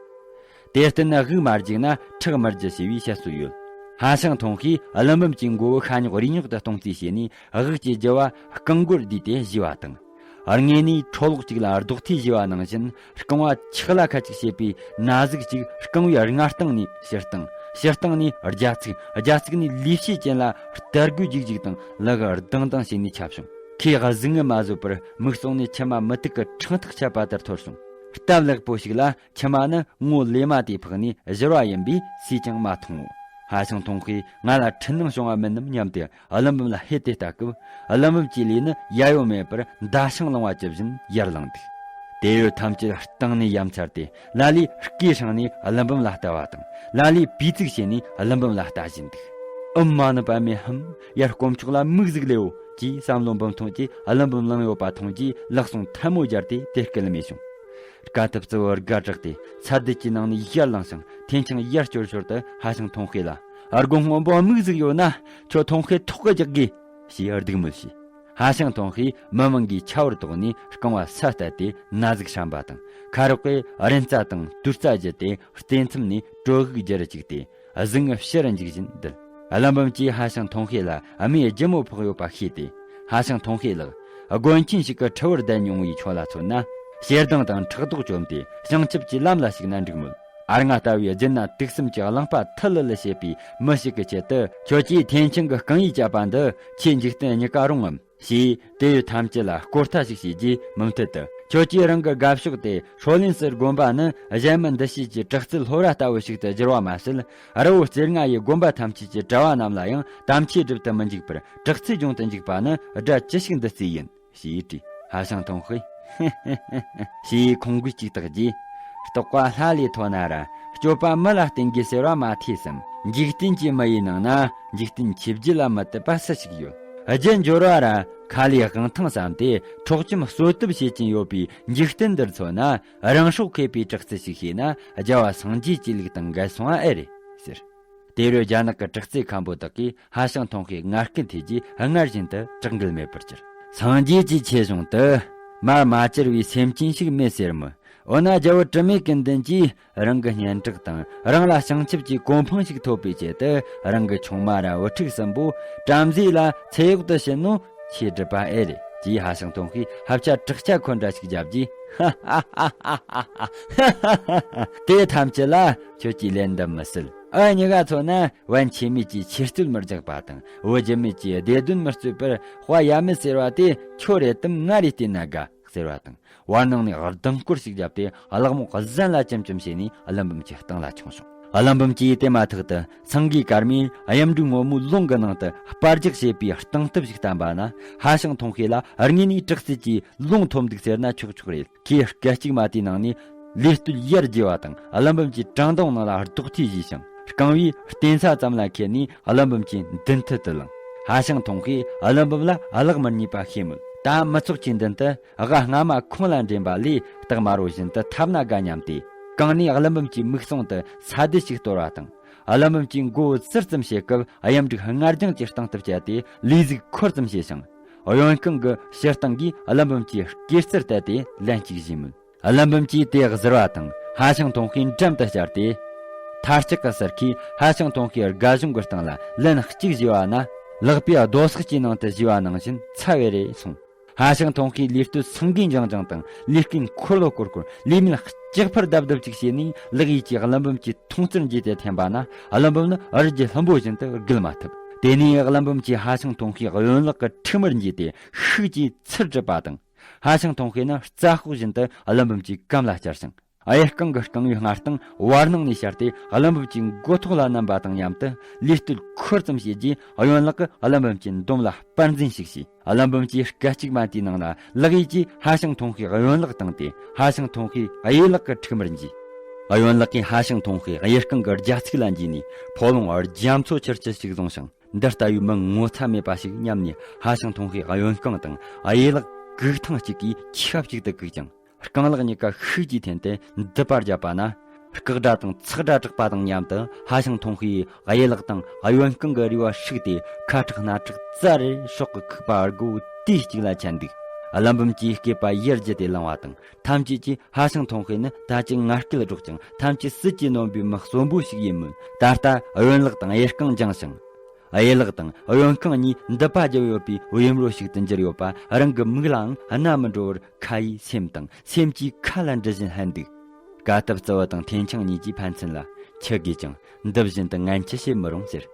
དེར་བརྟེན་དབུགས་མ་འཇུག་ན་ཁྲག་མི་རྒྱུ་ཞེས་པའི་བཤད་སྲོལ་ཡོད། ཧ་ཤང་ཐོང་ཤེས་ཀླུ་འབུམ་གྱི་མགོ་བོ་ཤ་ཉོག་རུས་ཉོག་ཏུ་གཏོང་རྩིས་བྱས་ནས་དབུགས་ཀྱི་རྒྱུ་བ་རྐང་མགོར་བསྡུས་ཏེ་བཞུས་པ་དང་། དངོས་གནས་ཁྲོ་ལོག་ཅིག་ལ་རྡོག་ཐེ་བཞུས་པ་ནང་བཞིན་རྐང་བ་ཆག་ལ་ཁ་ཅིག་བྱེད་པའི་ན་ཟུག་ཅིག་རྐང་བའི་སྔ་སྟེང་ནས་ཕྱི་སྟེང་། ཕྱི་སྟེང་ནས་རྒྱ་ཚིགས། རྒྱ་ཚིགས་ནས་ལུས་ཕྱེད་ཅན་ལ་རྟ་རྒོད་རྒྱུག་རྒྱུག་དང་ལུ་གུ་ལྡང་ལྡང་བྱས་ནས་ཁྱབ་བྱུང་། ཁོས་གཟུགས་ངན་མ་བཟོད་པར་མིག་ཟུང་ནས་མཆི་མ་མུ་ཏིག་གི་ཕྲེང་ཐག་ཆད་པ་ལྟར་འཐོར་བྱུང་། སྟབས་ལེགས་པོ་ཞིག་ལ་མཆི་མ་ནི་ངོ་ལེ་མ་དེ་ཕག་ནས་བཞུར་བ་ཡིན་པས་སུས་ཀྱང་མ་མཐོང་ངོ་། ཧ་ཤང་ཐོང་ཤེས་ང་ལ་འཕྲུལ་སྣང་བྱུང་བ་མིན་ནམ་སྙམ་སྟེ་ཀླུ་འབུམ་ལ་ཧད་དེ་ལྟ་སྐབས། ཀླུ་འབུམ་གྱི་ལུས་ནི་ཡ་ཡོ་མེད་པར་མདའ་ཤིང་ལང་བ་ཇི་བཞིན་ཡར་ལངས་འདུག། དེ་ཡོད་ཐམས་ཅད་སྟེང་ནས་ཡ་མཚར་ཏེ་ལ་ལས་སྐེ་སྲིང་ནས་ཀླུ་འབུམ་ལ་ལྟ་བ་དང་། ལ་ལས་པི་ཙིག་བྱས་ནས་ཀླུ་འབུམ་ལ་ལྟ་བཞིན་འདུག། ཨུམ་མ་ནི་པ་མེ་ཧམ། ཡར་དཀོན་མཆོག་ལ་མིག་ཟིག་ལེའོ། ཅེས་བསམ་བློ་འབུམ་ཐོང་གིས་ཀླུ་འབུམ་ལངས་ཡོད་པ་མཐོང་རྗེས་ལག་ཟུང་ཐལ་མོ་སྦྱར་ཏེ་དེ་སྐད་ལ་མེ་བྱུང་། དཀའ་ཐུབ་གཙོ་བོ་དགའ་དྲགས་ཏེ་ཚ་དུད་ཀྱི་ནང་ནས་ཡར་ལངས་ཤིང་ཐེན་ཆང་ཡར་སྐྱོར་ཞོར་དུ་ཧ་ཤང་ཐོང་ཤེས་ལ། ཨ་སྒོ་སྔོན་པོ་མིག་ཟིག་ཡོད་ན་ཁྱོད་ཐོང་ཤེས་ཐོག་གི་རྒྱག་གི། ཞེས་སྡིགས་དམོད་བྱས། ཧ་ཤང་ཐོང་ཤེས་མི་མང་གིས་ཆ་བོར་དོགས་ནས་རྐང་བ་ས་བསྟད་དེ་ན་ཟུག་ཧྲན་པ་དང་། ཁ་རོག་གིས་རིན་རྩ་དང་དུར་རྩ་བརྒྱུད་དེ་རྩེ་མཚམས་ནས་དྲོད་དབུགས་རྒྱུ་རུ་བཅུག་སྟེ། གཟུགས་ངན་ཕྱིར་འཇུག་བཞིན་འདུག། ཀླུ་འབུམ་གྱིས་ཧ་ཤང་ཐོང་ཤེས་ལ་རྨས་ལྗིད་མོ་ཕོག་ཡོད་པ་ཤེས་ཏེ། ཧ་ཤང་ཐོང་ཤེས་ལགས། དགོན་ཆེན་ཞིག་གི་ཁྲི་བར་བསྡད་མྱོང་བའི་ཁྱོད་ལ་མཚོན་ན། ཞེ་སྡང་དང་ཕྲག་དོག་བཅོམ་སྟེ་བྱང་ཆུབ་ཀྱི་ལམ་ལ་ཞུགས་ན་འགྲིག་མོད། ཨ་ང་ལྟ་བུའི་སྦྱིན་ན་དུག་གསུམ་གྱི་རླངས་པ་ཐུལ་ལི་ལི་བྱེད་པའི་མི་ཞིག་གི་ཆེད་དུ་ཁྱོད་ཀྱིས་ཐེན་ཆང་གི་རྐང་ཡིག་བཅད་པ་འདི་ཁྱེད་འཇིག་རྟེན་གཉིས་ཀ་རུང་ངམ། ཞེས་དེ་ཡི་ཐམས་ཅད་ལ་སྐོར་ཐ་ཞིག་བྱས་རྗེས་མུ་མཐུད་དུ། ཁྱོད་ཀྱིས་རང་གི་དགའ་ཕྱོགས་དེ་ཧྲོ་ལིན་སི་དགོན་པ་ནི་གཞན་མི་འདུ་ཤེས་ཀྱི་དྲག་རྩལ་ལྷོ་ར་ལྟ་བུ་ཞིག་ཏུ་བསྒྱུར་བ་མ་ཟད། རི་བོ་རྩེ་ལྔ་ཡི་དགོན་པ་ཐམས་ཅད་ཀྱི་གྲྭ་བ་རྣམས་ལ་ཡང་དམ་ཆོས་སྒྲུབ་ཏུ་མི་འཇུག་པར་དྲག་རྩལ་སྦྱོང་དུ་འཇུག་པ་ནི་དགྲ་ཅི་ཞིག་འདི་རྩིས་ཡིན། ཞེས་དྲིས། ཧ་ཤང་ཐོང་ཤེས། ཞེས་ཁོང་གིས་ཅིག་བརྟག་རྗེས། རྟོགས་པ་ལྷ་ལས་མཐོ་ན་ར། སྤྱོད་པ་མི་ལ་བརྟེན་དགོས་ཟེར་བ་མ་ཐོས་སམ། འཇིག་རྟེན་གྱི་མི་ཡི་ནང་ན་འཇིག་རྟེན་ཆོས་བརྒྱད་ལ་མི་དད་པ་སུ་ཞིག་ཡོད། རྒྱུ་འབྱོར་བ་ར་ཁ་ལས་དབང་ཐང་བསམ་སྟེ་འཕྲོག་བཅོམ་གསོད་གཏུབ་བྱེད་ཀྱིན་ཡོད་པའི་འཇིག་རྟེན་འདིར་མཚོན་ན། རང་སྲོག་བཀོད་པའི་དྲག་རྩལ་ཞིག་ཤེས་ན་རྒྱལ་བ་སངས་རྒྱས་ཀྱི་ལུགས་དང་འགལ་སོང་བ་ཨེ་རེད་ཟེར། དེ་རུ་རྒྱ་ནག་གི་དྲག་རྩལ་མཁན་པོ་དག་གིས་ཧ་ཤང་ཐོང་ཤེས་ངར་སྐད་འཐེན་རྗེས་སྔར་བཞིན་དུ་དྲག་འགུལ་མེད་པར་གྱུར། སངས་རྒྱས་ཀྱི་ཆོས་གཞུང་དུ། མར་མ་གྱུར་པའི་སེམས་ཅན་ཞིག་མེད་ཟེར་མོད། འོ་ན་རྒྱལ་བུ་དྲི་མེད་ཀུན་ལྡན་གྱིས་རང་གི་སྙན་གྲགས་དང་རང་ལ་བྱང་ཆུབ་ཀྱི་གོ་འཕང་ཞིག་ཐོབ་པའི་ཆེད་དུ་རང་གི་ཆུང་མ་ར་བུ་ཕྲུག་གསུམ་པོ་བྲམ་ཟེ་ལ་ཚེ་གཡོག་ཏུ་བྱིན་ནོ། ཁྱེད་སྒྲུབ་པ་ཨེ་རེད། ཅེས་ཧ་ཤང་ཐོང་ཤེས་ཧབ་ཆ་དྲག་ཆ་ཁོ་འདྲ་ཞིག་བརྒྱབ་རྗེས། དེ་ཐམས་ཅད་ལ་ཁྱོད་ཀྱིས་ལན་འདེབས་མི་སྲིད། འུ་གཉིས་ཀ་མཚོན་ན་བན་ཆེ་མེད་ཀྱིས་ཆོས་རྩོད་མི་རྒྱག་པ་དང་བུ་རྒྱུད་མེད་ཀྱིས་སྡེ་དོན་མི་རྩོད་པར་དཔའ་ཡ་མེད་ཟེར་བ་དེ་ཁྱོད་རེད་དམ་ང་རེད་བལྟས་ན་དགའ་ཟེར་བ་དང་། བར་སྣང་ནས་ལྡིང་སྐོར་ཞིག་བརྒྱབ་སྟེ་གླགས་མོ་གཟན་ལ་ཅམ་ཅམ་བྱས་ནས་ཀླུ་འབུམ་གྱི་སྟེང་ལ་མཆོངས་བྱུང་། ཀླུ་འབུམ་གྱིས་དེ་མ་ཐག་ཏུ་སེང་གེ་དཀར་མོས་གཡུ་འབྲུག་སྔོན་མོའི་ལུང་གི་ནང་དུ་སྤར་རྒྱག་བྱེད་པའི་སྟེང་སྟབས་ཤིག་བསྟན་པ་ན། ཧ་ཤང་ཐོང་ཤེས་ལ་དངོས་གནས་དྲག་རྩལ་གྱིས་ལུང་ཐོབ་འདུག་ཟེར་ན་ཆོག་ཆོག་རེད། ཁོས་སྐད་ཅིག་མ་དེའི་ནང་ནས་ལུས་སྟོད་ཡར་རྒྱས་པ་དང་ཀླུ་འབུམ་གྱི་བྲང་གདོང་ནང་ལ་རྡོག་ཐེ་བཞུས་ཤིང་རྐང་བས་རྟེན་ས་ཙམ་ལ་འཁེལ་ནས་ཀླུ་འབུམ་གྱི་མདུན་ཐད་དུ་ལངས། ཧ་ཤང་ཐོང་ཤེས་ཀླུ་འབུམ་ལ་གླགས་མི་རྙེད་པ་ཤེས་མོད། ད་མི་ཚོགས་ཀྱི་མདུན་དུ་ཨ་སྔ་མ་ཁོང་ལ་འདྲེན་པ་ལས་སྟག་དམར་བོ་བཞིན་དུ་ཐབས་ན་དགའ་སྙམ་སྟེ། གང་ནས་ཀླུ་འབུམ་གྱི་མིག་ཟུང་དུ་ས་རྡུལ་ཞིག་གཏོར་བ་དང་། ཀླུ་འབུམ་གྱི་མགོ་བོ་ཙིར་ཙམ་བྱེད་སྐབས་གཡུ་འབྲུག་སྔར་རྒྱང་གི་སྟེང་དུ་བསྐྱལ་ཏེ་ལུས་ཟུག་འཁོར་ཙམ་བྱས་ཤིང་། གཡོན་རྐང་གི་ཕྱི་སྟེང་གིས་ཀླུ་འབུམ་གྱི་སྐེ་རྩེར་བཏད་དེ་ལན་གཅིག་བཞེས་མོད། ཀླུ་འབུམ་གྱིས་དེ་གཟིར་བ་དང་ཧ་ཤང་ཐོང་ཤེས་འགྲམ་དུ་བཅར་ཏེ། ཐལ་ལྕག་གི་ཟུར་ཁས་ཧ་ཤང་ཐོང་ཤེས་དགའ་གཞུང་གི་སྟེང་ལ་ལན་གཅིག་བཞེས་པ་ན། ལག་པས་རྡོ་སོག་གི་ནང་དུ་བཞེས་པ་ནང་བཞིན་ཚ་བའི་རེ་སོང་། ཧ་ཤང་ཐོང་ཤེས་ལུས་སྟོད་སེང་གེ་འཇང་འཇང་དང་ལུས་སྐེད་འཁོར་ལོ་སྐོར་སྐོར། ལུས་མིད་ལྕགས་ཕུར་རྡབ་རྡབ་ཅིག་བྱས་ནས་ལག་ཡིས་ཀྱིས་ཀླུ་འབུམ་གྱི་མཐོང་རྩེར་འཇུས་ཏེ་འཐེན་པ་ན། ཀླུ་འབུམ་ནི་རི་རྒྱལ་ལྷུན་པོ་བཞིན་དུ་བརྒལ་མ་ཐུབ། དེ་ནས་ཀླུ་འབུམ་གྱིས་ཧ་ཤང་ཐོང་ཤེས་གཡོན་ལག་གི་ཕྲུ་མར་འཇུས་ཏེ་ཤུགས་ཀྱིས་ཚུར་སྒྲུབ་པ་དང་། ཧ་ཤང་ཐོང་ཤེས་ནི་རྩྭ་ཤོག་བཞིན་དུ་ཀླུ་འབུམ་གྱི་གམ་ལ་བཅར་ཞིང་། གཡས་རྐང་གི་རྐང་བའི་སྔ་རྟིང་བར་སྣང་ནས་ཤར་ཏེ་ཀླུ་འབུམ་གྱི་མགོ་ཐོག་ལ་བསྣུན་པ་དང་མཉམ་དུ་ལུས་སྟོད་འཁོར་ཙམ་བྱས་རྗེས། གཡོན་ལག་གིས་ཀླུ་འབུམ་གྱི་འདོམ་ལ་སྤར་འཛིན་ཞིག་བྱས། ཀླུ་འབུམ་གྱིས་སྐད་ཅིག་མ་དེའི་ནང་ལ་ལག་ཡིས་ཀྱིས་ཧ་ཤང་ཐོང་ཤེས་གཡོན་ལག་བཏང་སྟེ། ཧ་ཤང་ཐོང་ཤེས་གཡས་ལག་གི་ཕྲུ་མར་འཇུས། གཡོན་ལག་གིས་ཧ་ཤང་ཐོང་ཤེས་གཡས་རྐང་གི་རྒྱ་ཚིགས་ལ་འཇུས་ནས་ཕོ་ལོང་རྒྱ་མཚོ་ཆེར་ཆེར་ཞིག་བཟུང་ཞིང་། འདི་ལྟ་བུའི་མི་ངོ་ཚ་མེད་པ་ཞིག་སྙམ་ནས། ཧ་ཤང་ཐོང་ཤེས་གཡོན་རྐང་དང་གཡས་ལག་གུག་ཐང་གཅིག་གིས་ཆབ་གཅིག་ཏུ་བཀུག་ཅིང་། རྐང་ལག་གཉིས་ཀ་ཤུགས་ཀྱིས་འཐེན་ཏེ་མདུད་པ་བརྒྱབ་པ་ན། སྐག་སྒྲ་དང་ཚག་སྒྲ་གྲགས་པ་དང་མཉམ་དུ་ཧ་ཤང་ཐོང་ཤེས་གཡས་ལག་དང་གཡོན་རྐང་གི་རུས་པ་ཧྲུག་སྟེ་ཁ་ཁྲག་སྣ་ཁྲག་རྩ་རེ་སྲོག་གི་ཁུག་པ་སྒོ་དུས་གཅིག་ལ་ཆད་འདུག། ཀླུ་འབུམ་གྱིས་སྐེད་པ་ཡར་བརྒྱུད་དེ་ལངས་པ་དང་། ཐམས་ཅད་ཀྱིས་ཧ་ཤང་ཐོང་ཤེས་ནི་ད་ཅི་ང་རྒྱལ་སྒྲོག་ཅིང་ཐམས་ཅད་ཟིལ་གྱིས་གནོན་པའི་མི་གསོན་པོ་ཞིག་ཡིན་མོད། ད་ལྟ་གཡོན་ལག་དང་གཡས་རྐང་འགྱངས་ཤིང་། གཡས་ལག་དང་གཡོན་རྐང་གཉིས་མདུད་པ་བརྒྱབ་ཡོད་པའི་བེམ་རོ་ཞིག་ཏུ་གྱུར་ཡོད་པ་རང་གི་མིག་ལའང་སྣང་མི་འགྲོ་བར། ཁ་ཡིས་སེམས་དང་སེམས་ཀྱིས་ཁ་ལ་འདྲི་བཞིན་ལྷན་འདུག། ཀ་ཏབ་ཙི་བུ་དང་ཐེན་ཆང་གཉིས་ཀྱིས་ཕན་ཚུན་ལ་འཆི་དགོས་ཀྱང་འདི་བཞིན་དུ་ངན་འཆི་བྱེད་མི་རུང་ཟེར།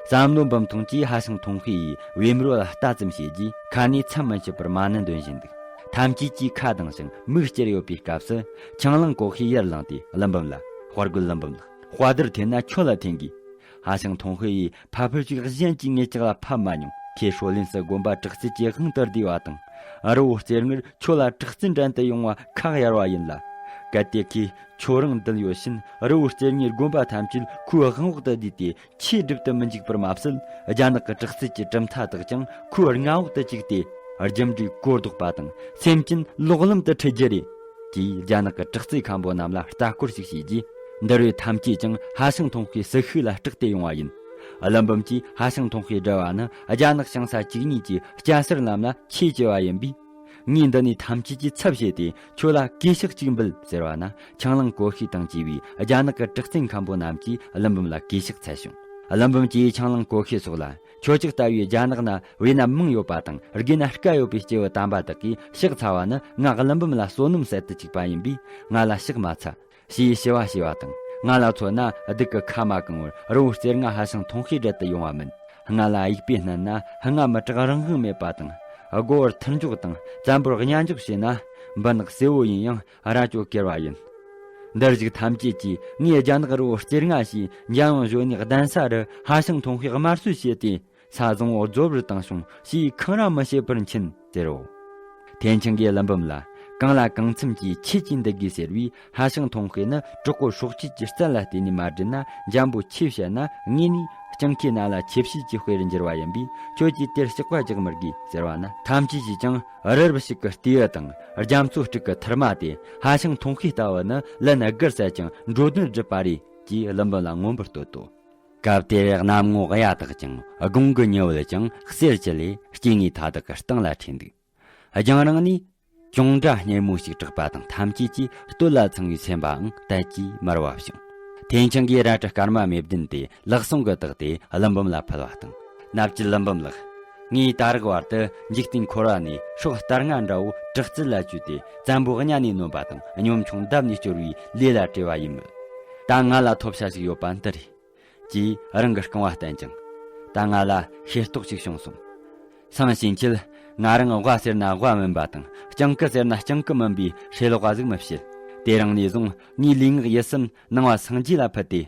བསམ་བློ་འབུམ་ཐོང་གིས་ཧ་ཤང་ཐོང་ཤེས་ཡི་བེམ་རོ་ལ་ལྟ་ཙམ་བྱས་རྗེས་ཁ་ནས་མཚམས་མི་ཆད་པར་མ་ཎི་འདོན་བཞིན་འདུག། ཐམས་ཅད་ཀྱིས་ཁ་གདངས་ཤིང་མིག་ཅེར་ཡོད་པའི་སྐབས་སུ་ཆང་ལང་གོ་ཤེས་ཡར་ལངས་ཏེ། ཀླུ་འབུམ་ལ། དཔའ་རྒོད་ཀླུ་འབུམ་ལགས། དཔའ་དར་འཐེན་ན་ཁྱོད་ལ་འཐེན་དགོས། ཧ་ཤང་ཐོང་ཤེས་ཡིས་ཕ་ཕུལ་ཅིག་གཞན་གྱིས་ངེད་ཅག་ལ་ཕབ་མ་མྱོང་། ཁོས་ཧྲོ་ལིན་སི་དགོན་པ་དྲག་རྩལ་གྱི་དབང་དུ་བསྡུས་པ་དང་། རི་བོ་རྩེ་ལྔར་ཁྱོད་ལ་དྲག་རྩལ་འགྲན་དུ་ཡོང་བ་ཁག་གཡར་བ་ཡིན་ལ། གལ་ཏེ་ཁོས་ཁྱོད་རང་འདུལ་ཡོད་ཕྱིན། རི་བོ་རྩེ་ལྔའི་དགོན་པ་ཐམས་ཅད་ཁོའི་དབང་འོག་ཏུ་བསྡུས་ཏེ་ཆོས་སྒྲུབ་ཏུ་མི་འཇུག་པར་མ་ཟད། རྒྱ་ནག་གི་དྲག་རྩལ་གྱི་གྲུབ་མཐའ་དག་ཀྱང་ཁོའི་མངའ་འོག་ཏུ་བཅུག་སྟེ། རྒྱུ་འབྲས་གོ་ལྡོག་པ་དང་སེམས་ཅན་ལོག་ལམ་དུ་ཁྲིད་རྒྱུ་རེད། ཅེས་རྒྱ་ནག་གི་དྲག་རྩལ་མཁན་པོ་རྣམས་ལ་ལྟ་སྐོར་ཞིག་བྱས་རྗེས། འདི་རུ་ཐམས་ཅད་ཀྱང་ཧ་ཤང་ཐོང་ཤེས་ཟིལ་ཤུགས་ལ་སྐྲག་སྟེ་ཡོང་བ་ཡིན། ཀླུ་འབུམ་གྱིས་ཧ་ཤང་ཐོང་ཤེས་བསྒྲལ་བ་ནི་རྒྱ་ནག་ཞིང་ས་བཅུ་གཉིས་ཀྱི་སྐྱ་སེར་རྣམས་ལ་ཆོས་བྱས་པ་ཡིན་པས། ངས་འདི་ནས་ཐམས་ཅད་ཀྱི་ཚབ་བྱས་ཏེ་ཁྱོད་ལ་གུས་ཕྱག་གཅིག་འབུལ་ཟེར་བ་ན། ཆང་ལང་གོ་ཤེས་དང་བཅས་པའི་རྒྱ་ནག་གི་དྲག་རྩལ་མཁན་པོ་རྣམས་ཀྱིས་ཀླུ་འབུམ་ལ་གུས་ཕྱག་འཚལ་བྱུང་། ཀླུ་འབུམ་གྱིས་ཆང་ལང་གོ་ཤེས་སོགས་ལ། ཁྱོད་ཅག་ལྟ་བུའི་རྒྱ་ནག་ན་བེ་ན་མང་ཡོད་པ་དང་། དགོས་ན་དཀའ་ཡོད་པའི་སྐྱེས་བུ་དམ་པ་དག་གིས་ཕྱག་འཚལ་བ་ནི་ང་ཀླུ་འབུམ་ལ་བསོད་ནམས་ཟད་དུ་བཅུག་པ་ཡིན་པས་ང་ལ་ཕྱག་མ་འཚལ། ཞེས་ཞུ་བ་བྱས་པ་དང་། ང་ལ་མཚོན་ན་སྡུག་གི་ཁ་མ་གང་བར་རི་བོ་རྩེ་ལྔ་ཧ་ཤང་ཐོང་ཤེས་བསྒྲལ་དུ་ཡོང་བ་མིན། རྔ་ལ་དབྱུག་པས་བསྣུན་ན་རྔ་མི་དྲག་རང་དབང་མེད་པ་དང་། སྒོ་བར་ཐུར་འཇོག་དང་བཙན་པོར་གཉའ་འཇོག་བྱས་ན། འབུ་ནག་སེར་བོ་ཡིན་ཡང་རྭ་ཅོ་གེར་བ་ཡིན། འདིར་བཞུགས་ཐམས་ཅད་ཀྱིས་ངས་རྒྱ་ནག་རི་བོ་རྩེ་ལྔ་ཞེས་འཇམ་དབྱངས་གཞོན་ནུའི་གདན་ས་རུ་ཧ་ཤང་ཐོང་ཤེས་དམར་གསོད་བྱས་ཏེ། ས་བཟང་བོ་རྫོབ་རུ་བཏང་བྱུང་ཞེས་འཁང་ར་མི་བྱེད་པར་མཁྱེན་ཟེར་རོ། ཐེན་ཆང་གིས་ཀླུ་འབུམ་ལ། གང་ལ་གང་འཚམ་གྱིས་ཆོས་ཀྱི་འདུ་འགོད་ཟེར་བའི་ཧ་ཤང་ཐོང་ཤེས་ནི་གྲོགས་པོ་སྲོག་གཅོད་ཀྱི་རྩལ་ལ་བརྟེན་ནས་མ་བསྒྲིལ་ན། འཇམ་པོ་ཆོས་བཤད་ན་ངས་ནི་སྤྱང་ཀིའི་ནང་ལ་ཆེ་བཤད་ཀྱི་དཔེར་འགྱུར་བ་ཡིན་པས། ཁྱོད་ཀྱིས་དེར་ལྕགས་པ་རྒྱག་མི་དགོས་ཟེར་བ་ན། ཐམས་ཅད་ཀྱིས་ཀྱང་རི་རབ་ཞིག་གི་ལྟེ་བ་དང་རྒྱ་མཚོ་དྲུག་གི་ཐུར་མ་སྟེ། ཧ་ཤང་ཐོང་ཤེས་ལྟ་བུ་ནི་ལན་བརྒྱར་བསལ་ཀྱང་འགྲོ་དོན་སྒྲུབ་པ་རེད། ཅེས་ཀླུ་འབུམ་ལ་མངོན་པར་བསྟོད་དོ། སྐབས་དེར་གནམ་ངོ་གཡའ་དག་ཅིང་དགུང་གི་ཉི་འོད་ཀྱང་གསེར་གྱི་ལས་སྐྱེ་དངོས་མཐའ་དག་གི་སྟེང་ལ་འཕྲོས་འདུག། རྒྱང་རིང་ནས་ཅོང་སྒྲ་སྙན་མོ་ཞིག་གྲགས་པ་དང་ཐམས་ཅད་ཀྱིས་སྟོད་ལ་འཚང་བའི་སེམས་པའང་དལ་གྱིས་མར་བབས་བྱུང་། ཐེན་ཆང་གིས་རལ་གྲི་སྐར་མ་མེ་བདུན་དེ་ལག་ཟུང་གིས་བཏགས་ཏེ་ཀླུ་འབུམ་ལ་ཕུལ་བ་དང་། ནབ་ཀྱི་ཀླུ་འབུམ་ལགས། ངས་ད་རག་བར་དུ་འཇིག་རྟེན་འཁོར་བ་ནས་སྲོག་གཏར་ང་འདྲ་བོ་དྲག་རྩལ་ལ་བཅོལ་ཏེ་བཙན་པོ་གཉའ་ནས་གནོན་པ་དང་གཉོམ་ཆུང་བརྡབ་ནས་སྐྱོར་བའི་ལས་ལ་བྲེལ་བ་ཡིན་མོད། ད་ང་ལ་ཐོབ་བྱ་ཞིག་ཡོད་པ་འདི་རེད། ཅེས་རང་གི་རྐང་བ་བསྟན་ཅིང་། ད་ང་ལ་ཤེས་རྟོགས་ཤིག་བྱུང་སོང་། སང་ཕྱིན་ཆད་ང་རང་དབའ་ཟེར་ན་དབའ་མིན་པ་དང་སྤྱང་ཀི་ཟེར་ན་སྤྱང་ཀི་མིན་པའི་ཧྲེ་ལོག་པ་ཟིག་མི་བྱེད། དེ་རིང་ནས་བཟུང་ངའི་ལུས་ངག་ཡིད་གསུམ་ནང་བ་སངས་རྒྱས་ལ་ཕུལ་ཏེ།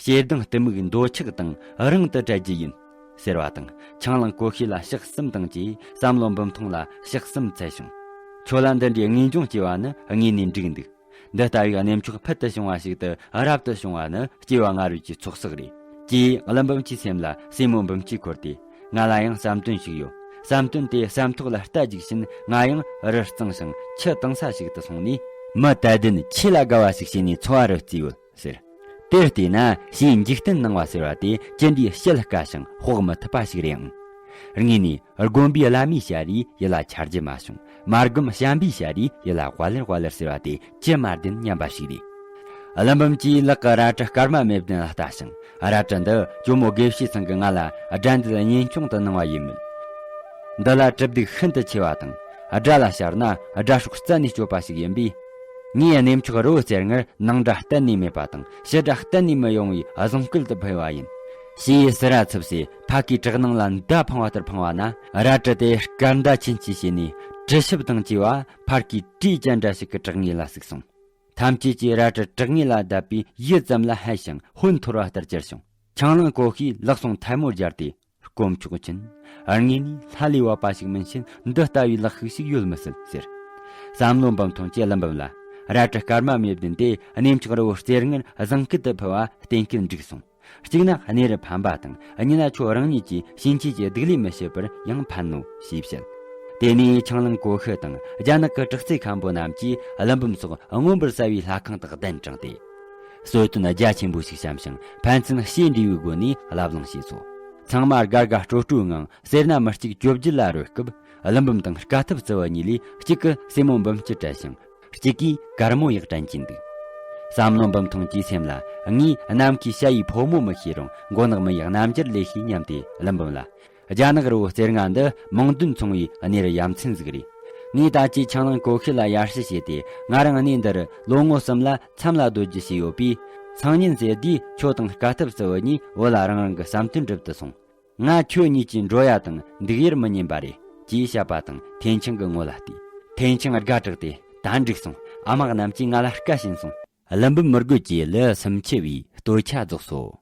ཞེ་སྡང་གཏི་མུག་འདོད་ཆགས་དང་རང་དུ་བྲལ་རྒྱུ་ཡིན། ཟེར་བ་དང་ཆང་ལང་ཀོ་ཤི་ལ་ཕྱག་གསུམ་དང་བཅས་བསམ་བློ་འབུམ་ཐོང་ལ་ཕྱག་གསུམ་འཚལ་བྱུང་། ཁྱོད་ལ་འདི་འདྲའི་ངེས་འབྱུང་སྐྱེ་བ་ནི་དངོས་ནས་འགྲིག་འདུག། འདི་ལྟ་བུའི་གནས་མཆོག་ཕུལ་དུ་བྱུང་བ་ཞིག་ཏུ་རབ་ཏུ་བྱུང་བ་ནི་སྐྱེ་བ་སྔ་རོལ་གྱི་ཚོགས་བསགས་རེད། ཅེས་ཀླུ་འབུམ་གྱི་སེམས་ལ་སྲས་མོ་འབུམ་སྐྱིད་འཁོར་ཏེ། ང་ལ་ཡང་བསམ་དོན་ཞིག་ཡོད། བསམ་དོན་དེ་བསམ་ཐོག་ལ་རྟ་རྒྱུག་བཞིན། ང་ཡང་རི་གཙང་ཞིང་ཆུ་དྭངས་ས་ཞིག་ཏུ་སོང་ནས། མི་དད་ལྡན་ཆོས་ལ་དགའ་བ་ཞིག་བྱས་ནས་འཚོ་བ་རོལ་རྩིས་ཡོད་ཟེར། དེར་བལྟས་ན་ཞེས་འཇིག་རྟེན་སྣང་བ་ཟེར་བ་དེ་ཅི་འདྲའི་བཤད་དཀའ་ཞིང་དཔོག་མི་ཐུབ་པ་ཞིག་རེད་ཨང་། དངོས་ནས་དགོན་པའི་བླ་མའི་ཞལ་རས་ཡིད་ལ་འཆར་རྒྱུ་མ་བྱུང་། མ་སྒོམ་བྱམས་པའི་ཞལ་རས་ཡིད་ལ་དཔལ་ལེར་དཔལ་ལེར་ཟེར་བ་དེ་ཅི་མ་བདེན་སྙམ་པ་ཞིག་རེད། ཀླུ་འབུམ་གྱིས་ལག་གི་རལ་གྲི་སྐར་མ་མེ་བདུན་ལ་ལྟ་ཞིང་། རལ་གྲི་འདི་ཇོ་མོ་དགེ་བཤེས་ཚང་གིས་ང་ལ་དགྲ་འདུལ་གཉེན་སྐྱོང་དུ་གནང་བ་ཡིན་མོད། འདི་ལ་གྲི་སྡུག་ཤིན་ཏུ་ཆེ་བ་དང་། དགྲ་ལ་ཤར་ན་དགྲ་སྲོག་རྩད་ནས་གཅོད་པ་ཞིག་ཡིན་པས། ངས་གནས་མཆོག་རི་བོ་རྩེ་ལྔར་ནང་དགྲ་གཏན་ནས་མེད་པ་དང་། ཕྱི་དགྲ་གཏན་ནས་མི་ཡོང་བའི་བཟང་སྐུལ་དུ་ཕུལ་བ་ཡིན། ཞེས་སེར་བ་ཚིབས་སེ་ཕར་གིས་བྲག་ནང་ལ་མདའ་འཕངས་པ་ལྟར་འཕངས་པ་ན། རལ་གྲི་དེ་སྐར་མདའ་ཆེན་གྱིས་བྱས་ནས་གྲི་ཞིབ་དང་བཅས་པ་ཕར་གིས་གྲི་ཅན་འདྲ་ཞིག་གི་བྲག་ངོས་ལ་ཟུག་སོང་། ཐམས་ཅད་ཀྱིས་རལ་གྲི་བྲག་ངོས་ལ་བརྡབས་པས་ཡུད་ཙམ་ལ་ཧད་ཞིང་ཧོན་འཐོར་བ་ལྟར་གྱུར་བྱུང་། ཆང་ལང་ཀོ་ཤས་ལག་ཟུང་ཐལ་མོ་སྦྱར་ཏེ། དཀོན་མཆོག་མཁྱེན། དངོས་ནས་ལྷ་ལས་བབས་པ་ཞིག་མིན་ཕྱིན་འདི་ལྟ་བུའི་ལག་ཤུགས་ཤིག་ཡོད་མི་སྲིད་ཟེར། བསམ་བློ་འབུམ་ཐོན་གྱིས་ཀླུ་འབུམ་ལ། རལ་གྲི་སྐར་མ་མེ་བདུན་དེ་གནས་མཆོག་རི་བོ་རྩེ་ལྔར་བཟང་སྐུལ་དུ་ཕུལ་བ་གཏན་འཁེལ་འགྲིག་སོང་། གཅིག་ན་གནས་རི་ཕམ་པ་དང་། གཉིས་ན་ཁྱོད་རང་ཉིད་ཀྱིས་ཕྱིན་ཆད་ཀྱི་སྡིག་ལས་མི་བྱེད་པར་ཡང་ཕན་ནོ་ཞེས་བཤད། དེ་ནས་ཆང་ལང་ཀོ་ཤུ་དང་རྒྱ་ནག་གི་དྲག་རྩལ་མཁན་པོ་རྣམས་ཀྱིས་ཀླུ་འབུམ་སོགས་མངོན་པར་གསལ་བའི་ལྷ་ཁང་དག་གདན་དྲངས་ཏེ། གསོལ་སྟོན་རྒྱ་ཆེན་པོ་ཞིག་བཤམས་ཤིང་ཕན་ཚུན་བཤེས་འདྲིས་པའི་སྒོ་ནས་བླ་བླང་བྱས་སོ། ཚང་མ་དགའ་དགའ་སྤྲོ་སྤྲོའི་ངང་སེར་སྣ་མི་གཅིག་བཅོ་བརྒྱད་ལ་རོལ་སྐབས། ཀླུ་འབུམ་དང་དཀའ་ཐུབ་རྩི་བ་གཉིས་ལས་གཅིག་གིས་སྲས་མོ་འབུམ་སྐྱིད་བྲལ་ཞིང་། གཅིག་གིས་དཀར་མོ་ཡག་དྲན་གྱིན་འདུག། བསམ་བློ་འབུམ་ཐོང་གྱི་སེམས་ལ། ངས་ནམ་མཁའི་ཞ་ཡི་ཕོ་མོ་མི་ཤེས་རུང་མགོ་ནག་མི་ཡི་རྣམ་འགྱུར་ལས་ཤེས་སྙམ་སྟེ་ཀླུ་འབུམ་ལ། རྒྱ་ནག་རི་བོ་རྩེ་ལྔ་འདི་མིང་དོན་མཚུངས་པའི་གནས་རི་ཡ་མཚན་ཟིག་རེད། ངས་ད་ཅི་ཆང་ལང་ཀོ་ཤུ་ལ་ཡར་ཞུ་བྱས་ཏེ། ང་རང་གནས་འདིར་ལོ་ངོ་གསུམ་ལ་མཚམས་ལ་སྡོད་རྒྱུ་བྱས་ཡོད་པས། སང་ཉིན་ཟེར་དུས་ཁྱོད་དང་དཀའ་ཐུབ་རྩི་བ་གཉིས་བོད་ལ་རང་རང་གི་བསམ་དོན་སྒྲུབ་ཏུ་སོང་། ང་ཁྱོད་གཉིས་ཀྱི་འགྲོ་ཡ་དང་འདུག་ཡར་མི་ཉན་པ་རེད། ཅེས་བཤད་པ་དང་ཐེན་ཆང་གི་ངོ་ལ་བལྟས། ཐེན་ཆང་དགའ་དྲགས་ཏེ། ད་འགྲིག་སོང་། ཨ་མ་རྣམས་ཀྱིས་ང་ལ་བཀའ་བྱིན་སོང་། ཀླུ་འབུམ་མི་རྒོད་ཀྱི་ལེའུ་སུམ་ཅུ་པའི་སྟོད་ཆ་རྫོགས་སོ།